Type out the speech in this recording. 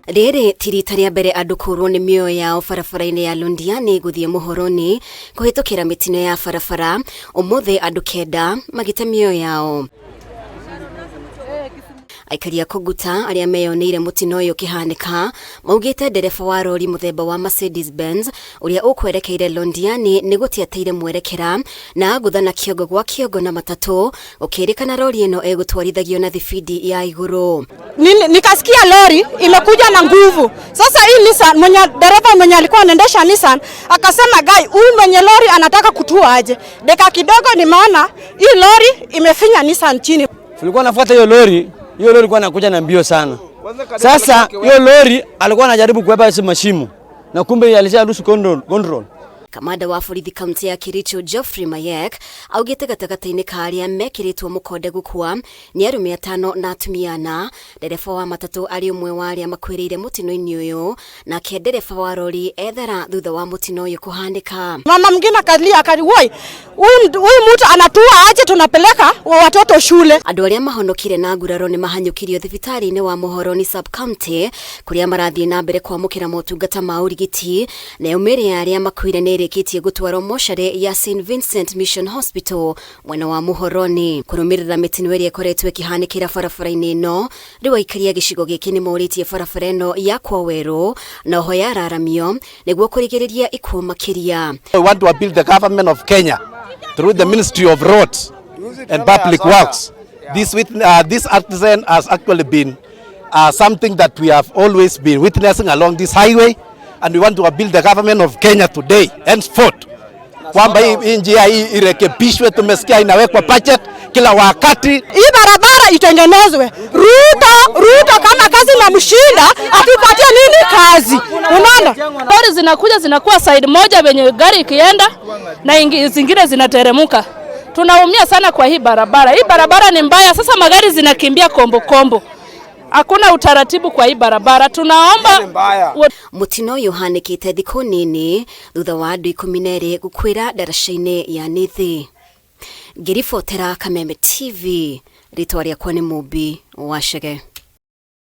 Rĩrĩ ti rita rĩa mbere andũ kũrwo nĩ mĩoyo yao barabara-inĩ ya Londiani gũthiĩ Mũhoroni kũhĩtũkĩra mĩtino ya barabara, ũmũthĩ andũ kenda magĩte mĩoyo yao. Aikari a Koguta arĩa meyoneire mũtino ũyũ ũkĩhanĩka maugĩte ndereba wa rori mũthemba wa Mercedes Benz ũrĩa ũkwerekeire Londiani nĩ gũtiateire mwerekera na agũthana kĩongo gwa kĩongo na matatũ gũkĩrĩkana rori ĩno ĩgũtwarithagio na thibindi ya igũrũ. Nikasikia lori imekuja na nguvu. Sasa hii Nissan, mwenye dereva mwenye alikuwa anaendesha Nissan akasema, "Gai, huyu mwenye lori anataka kutua aje?" Dakika kidogo nimeona hii lori imefinya Nissan chini. Tulikuwa nafuata hiyo lori, hiyo lori ilikuwa inakuja na mbio sana. Sasa hiyo lori alikuwa anajaribu kuepa hizo mashimo na kumbe alisha lose control. Kamanda wa borithi kaunti ya Kericho Geoffrey Mayek augĩte gatagatĩ-inĩ ka arĩa mekĩrĩtwo mũkonde gũkua nĩ arũme atano na atumia ana. Ndereba wa matatũ arĩ ũmwe wa arĩa makuĩrĩire mũtino-inĩ ũyũ, nake ndereba wa rori ethara thutha wa mũtino ũyũ kũhanĩka. Mama mwingine akalia akali, "Woi, huyu mtu anatua aje? Tunapeleka wa watoto shule." Andũ arĩa mahonokire na nguraro nĩ mahanyũkirio thibitarĩ-inĩ wa Muhoroni sub county kũrĩa marathiĩ na mbere kwamũkĩra motungata ma ũrigiti, nayo mĩĩrĩ ya arĩa makuire nĩ ĩrĩkĩtie gũtwarwo mocarĩ ya St Vincent Mission Hospital mwena wa Muhoroni. Kũrũmĩrĩra mĩtino ĩrĩa ĩkoretwo ĩkĩhanĩkĩra barabara-inĩ ĩno, rĩu aikari a gĩcigo gĩkĩ nĩ morĩtie barabara ĩno yakwo werũ na oho yararamio nĩguo kũrigĩrĩria ikuũ makĩria. We want to appeal the government of Kenya through the Ministry of Roads and Public Works. This accident has actually been something that we have always been witnessing along this highway, and we want to appeal the government of Kenya today henceforth kwamba hii njia hii irekebishwe. Tumesikia inawekwa budget kila wakati. Hii barabara itengenezwe. Ruto kama kazi inamshinda atupatie nini kazi? Unaona? Lori zinakuja zinakuwa side moja venye gari ikienda na zingine zinateremuka. Tunaumia sana kwa hii barabara. Hii barabara ni mbaya. Sasa magari zinakimbia kombo kombo. Hakuna utaratibu kwa hii barabara. Tunaomba Mũtino ũyũ ũhanĩkĩte thikũ nini thutha wa andũ 12 gũkuĩra ndaraca-inĩ ya Nithi. Ngĩribotera Kameme TV, rĩtwa rĩakwa nĩ Mũmbi wa Chege.